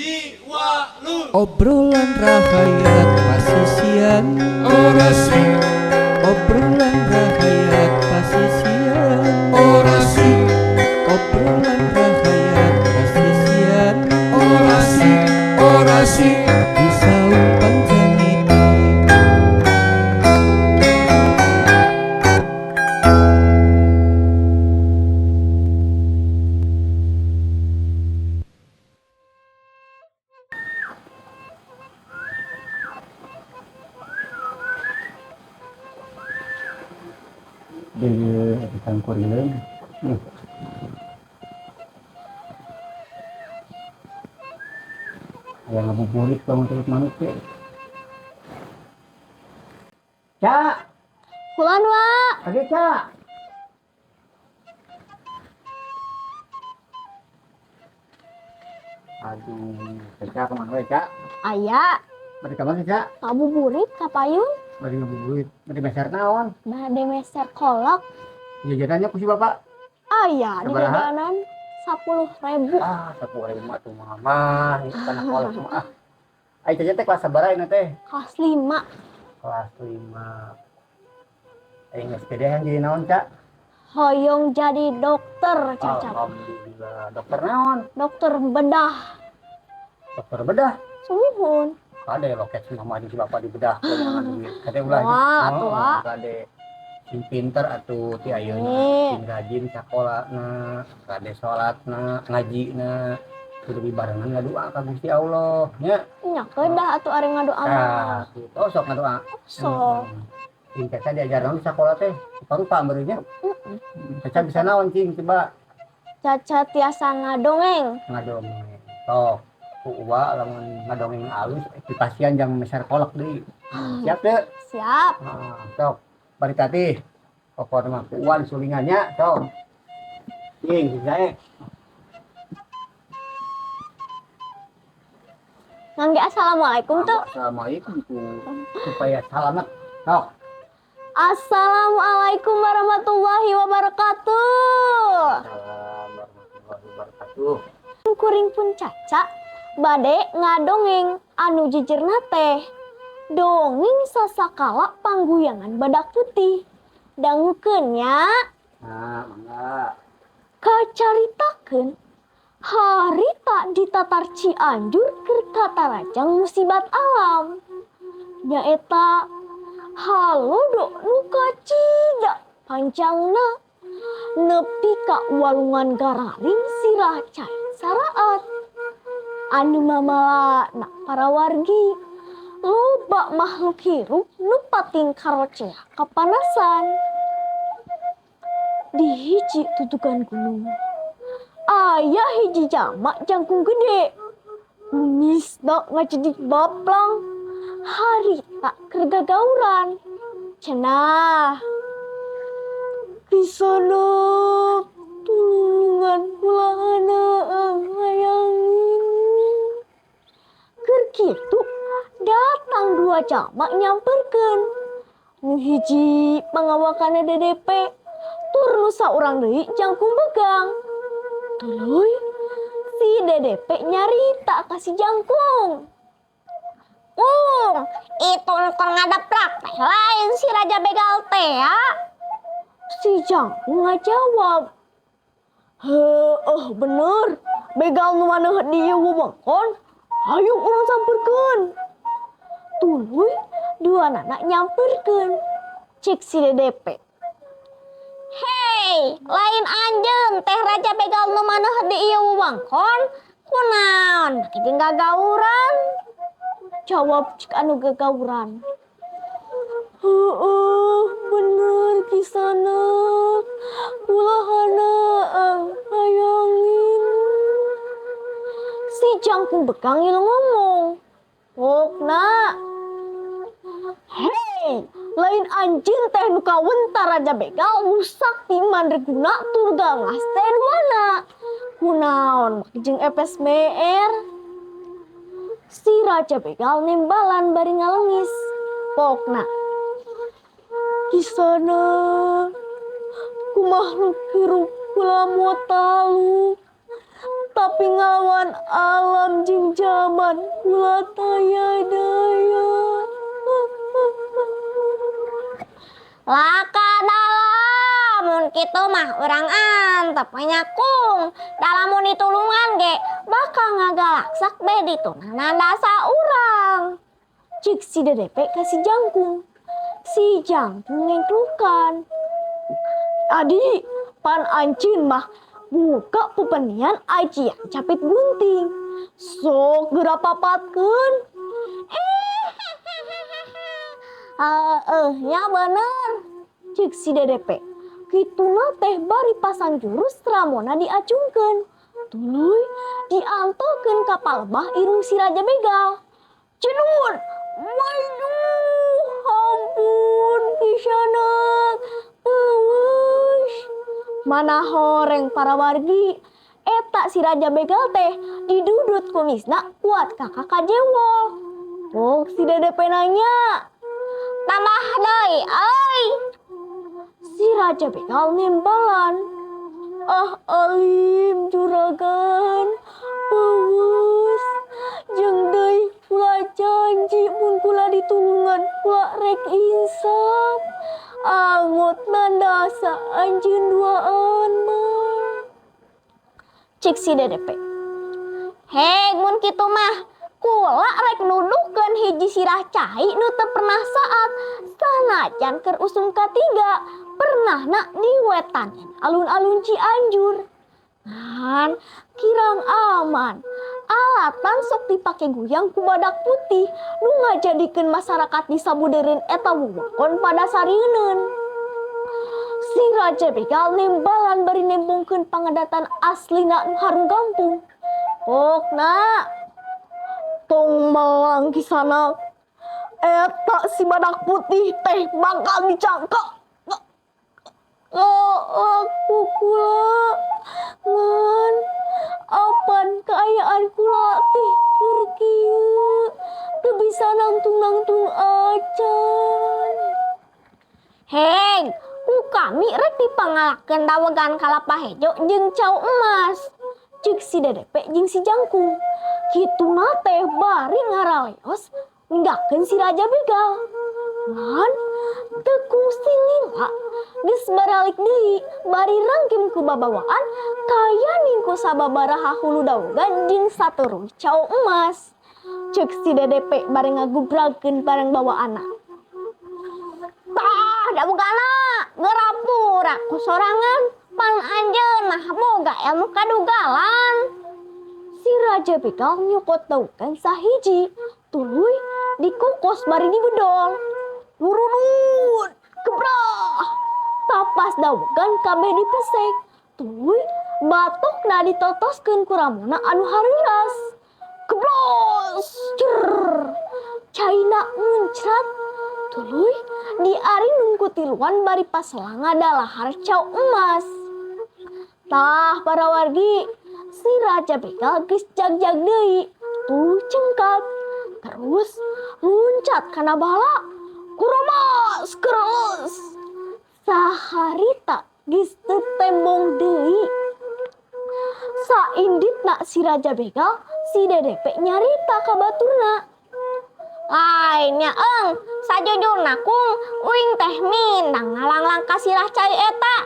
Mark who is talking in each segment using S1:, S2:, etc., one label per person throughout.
S1: Jiwa lu.
S2: Obrolan rahayat pasisian.
S1: Orasi.
S2: Obrolan rahayat pasisian.
S1: Orasi.
S2: Obrolan rahayat pasisian.
S1: Orasi. Orasi.
S2: Di saung pancaniti.
S3: Di tangkurileung. Aya ngabuburit bangun terus manuk teh. Cak,
S4: Kulon, Wa.
S3: Kade, Cak. Aduh, Cak kemana we, Cak?
S4: Aya.
S3: Bade ka mana, Cak?
S4: Ngabuburit ka payun.
S3: Bade ngabuburit, bade meser naon?
S4: Bade meser kolak.
S3: Jajanannya ku si bapak.
S4: Aya, di
S3: Sabaraha?
S4: jajanan 10.000.
S3: Ah, 10.000 mah atuh mama, ini kana kolak mah. Ah. Ai jajan teh kelas sabaraha ini teh?
S4: Kelas 5.
S3: Kelas 5. Aing geus gede yang jadi naon, Cak?
S4: Hoyong jadi dokter, Caca.
S3: Alhamdulillah. Dokter naon?
S4: Dokter bedah.
S3: Dokter bedah.
S4: Sumuhun.
S3: Kade loket si mama jeung si bapak dibedah kumaha duit. Kade ulah.
S4: Wah, atuh,
S3: Oh,
S4: Wak.
S3: kade sing pinter atuh ti ayeuna,
S4: Amin.
S3: sing rajin sakolana, kade salatna, ngajina, kudu dibarengan ngadoa ka Gusti Allah nya.
S4: Nya kedah atuh ari ngadoa mah.
S3: Tah, gitu sok ngadoa.
S4: Sok.
S3: Cing Caca diajar naon di sakola teh? Rupa-rupa meureun nya. Caca bisa naon cing coba?
S4: Caca tiasa ngadongeng.
S3: Ngadongeng. Sok. Ku uwa lamun ngadongeng alus dipasian jang meser kolak deui. Siap teu?
S4: Siap.
S3: Ah, sok. Bari tadi. Pokokna mah ku uwa disulingannya sok. Cing, sae.
S4: Ngangge assalamualaikum tuh.
S3: Assalamualaikum tuh. Supaya selamat. Sok.
S4: Assalamualaikum warahmatullahi wabarakatuh.
S3: Assalamualaikum warahmatullahi wabarakatuh.
S4: Kuring pun Caca bade ngadongeng anu jujurna teh. Dongeng sasakala pangguyangan badak putih. Dangukeun nya.
S3: Nah, mangga.
S4: Kacaritakeun harita di Tatar Cianjur keur katarajang musibat alam. Nyaeta halodo nu kacida panjangna nepi ka walungan gararing sirah cai saraat. Anu mamalana para wargi loba makhluk hirup nu pating karocea kapanasan. Di hiji tutugan gunung aya hiji jalma jangkung gede, kumisna ngajedik baplang, harita keur gagauran. Cenah, "Kisanak, tulungan kulahana hayang." Keur kitu datang dua jalma nyamperkeun. Nu hiji pangawakanna DDP, tur nu saurang deui jangkung begang. Tuluy si DDP nyarita ka si jangkung. "Kung, itu nu keur ngadaplak teh lain si Raja Begal teh ya?" Si jangkung ngajawab, "Heueuh bener, begal nu maneuh di ieu wewengkon, hayu urang samperkeun." Tuluy dua anak nyamperkeun. Cek si DDP, "Hei, lain anjeun teh Raja Begal nu maneuh di ieu wewengkon? Kunaon make jeung gagauran?" Jawab cik anu gagauran, "Heueuh bener kisanak, kulahana hayangin." Si jangkung begang ngilu ngomong, "Pokna, hei, lain anjeun teh nu kawentar Raja Begal nu sakti mandraguna tur gangas teh duana? Kunaon make jeung FSBR?" Si Raja Begal nembalan bari ngalengis. Pokna, "Kisanak, ku makhluk hirup kula moal taluk. Tapi ngalawan alam jeung zaman kula taya daya.
S5: Laka dalam kitu mah urang antep we nya, Kung. Da lamun ditulungan ge bakal ngagalaksak be ditunana dasa urang.
S4: Cik si DDP ka si jangkung. Si jangkung ngengklukan. Adi, pan anjeun mah buka pepenian ajian capit gunting. Sok geura papatkeun.
S5: Heeh nya, bener.
S4: Cik si DDP. Kituna teh bari pasang jurus ramona diacungkeun. Tuluy diantokeun ka palebah irung si Raja Begal. Cenun! Waduh, ampun kisanak. Peweus. Mana horeng, para wargi. Eta si Raja Begal teh didudut kumisna kuat kakak kajewol. Oh, si DDP nanya.
S5: Tambah deui euy.
S4: Si Raja Begal nembalan. Ah, alim juragan. Peweus. Jeung deui kula janji mun kula ditulungan kula rek insaf. Angot nandasa anjeun duaan mah. Cik si DDP.
S5: Hei, mun kitu mah kula rek nuduhkeun hiji sirah cai nu teu pernah saat sanajan keur usum katiga pernahna di wetan alun-alun Cianjur. Ngan kirang aman alatan sok dipake guyang ku badak putih nu ngajadikeun masyarakat di sabudeureun eta wewengkon pada sarieun. Si Raja Begal nembalan bari nembongkeun pangadatan aslina nu harum gampung. Pokna tong melang kisanak, eta si badak putih teh bakal dicangkak. Aku kula ngan apan kaayaan kula teh keur kieu teu bisa nangtung-nangtung acan. Hei, ku kami rek dipangalakeun dawegan kalapa hejo jeung cau emas.
S4: Cik si DDP jeung si jangkung. Kituna teh bari ngaraleos ninggalkeun si Raja Begal. Ngan teu kungsi lila geus baralik deui bari rangkim ku babawaan kaya ningku sababaraha hulu dawegan jeung saturuh cau emas. Cek si DDP bari ngagubragkeun barang bawaanna.
S5: Tah, dawegana geura pura ku sorangan, pan anjeun mah boga ilmu kadugalan.
S4: Si Raja Begal nyokot dawegan sahiji, tuluy dikokos bari dibedol. Wurunun, gebrah. Tapas dawegan kabeh dipesek, tuluy batokna ditotoskeun ku ramona anu hareuras. Gebros, cer. Caina muncrat, tuluy diarinung ku tiluan bari paselang ngadalahar cau emas. Tah, para wargi, si Raja Begal geus jag-jag deui, tuluy cengkat. Terus luncat kana bala. Kuramas keres. Saharita geus teu tembong deui. Sainditna si Raja Begal, si DDP nyarita ka baturna.
S5: Lain nya eng, sajujurna, Kung, uing teh mindang ngalanglang ka sirah cai eta.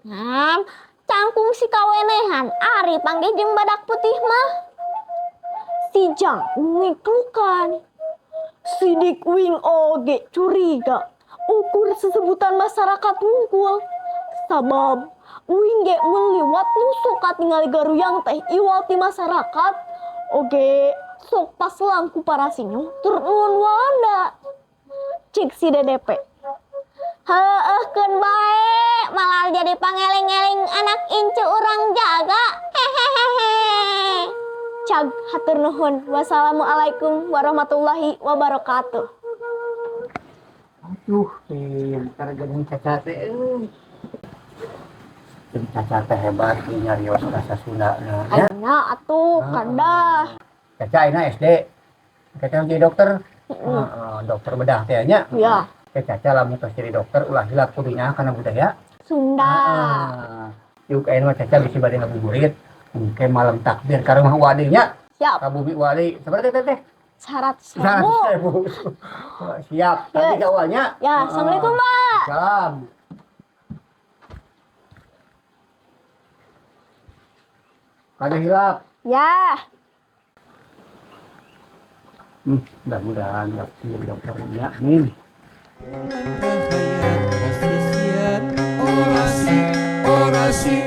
S5: Ngan cangkung si kawenehan ari panggih jeung badak putih mah.
S4: Si jangkung ngeklukan. Sidik uing oge curiga. Ukur sesebutan masyarakat wungkul. Sabab uing ge mun liwat nu sok katingali garuyang teh iwal ti masyarakat. Oge sok paslang ku para sinyo tur nuhun Walanda. Cik si DDP.
S5: Heueuh, keun bae, malah jadi pangeling-eling anak incu urang jaga. Hehehehe.
S4: Cag, hatur nuhun. Wassalamualaikum warahmatullahi wabarakatuh.
S3: Aduh, pintar geuning Caca teh euy. Jeung Caca teh hebat ieu nyarios bahasa Sunda na nya.
S4: Anya atuh kandah.
S3: Caca ayeuna SD. Caca jadi dokter. Heeh, dokter bedah teh nya.
S4: Ya.
S3: Ke Caca lamun tos jadi dokter ulah hilap kudunya kana budaya
S4: Sunda.
S3: Heeh. Yuk, ayeuna mah Caca bisi bade ngabuburit. Engke malam takbir ka rumah Wadi nya.
S4: Siap.
S3: Ka bumi Wadi. Seberapa teh teh?
S4: 100.000.
S3: 100.000. Siap. Tadi
S4: Ya.
S3: ke awalnya.
S4: Ya, assalamualaikum, Pak.
S3: Salam. Kada hilap.
S4: Ya.
S3: Mudah-mudahan dokter dokternya. Amin.
S2: Rahayat pasisian.
S1: Orasi, orasi.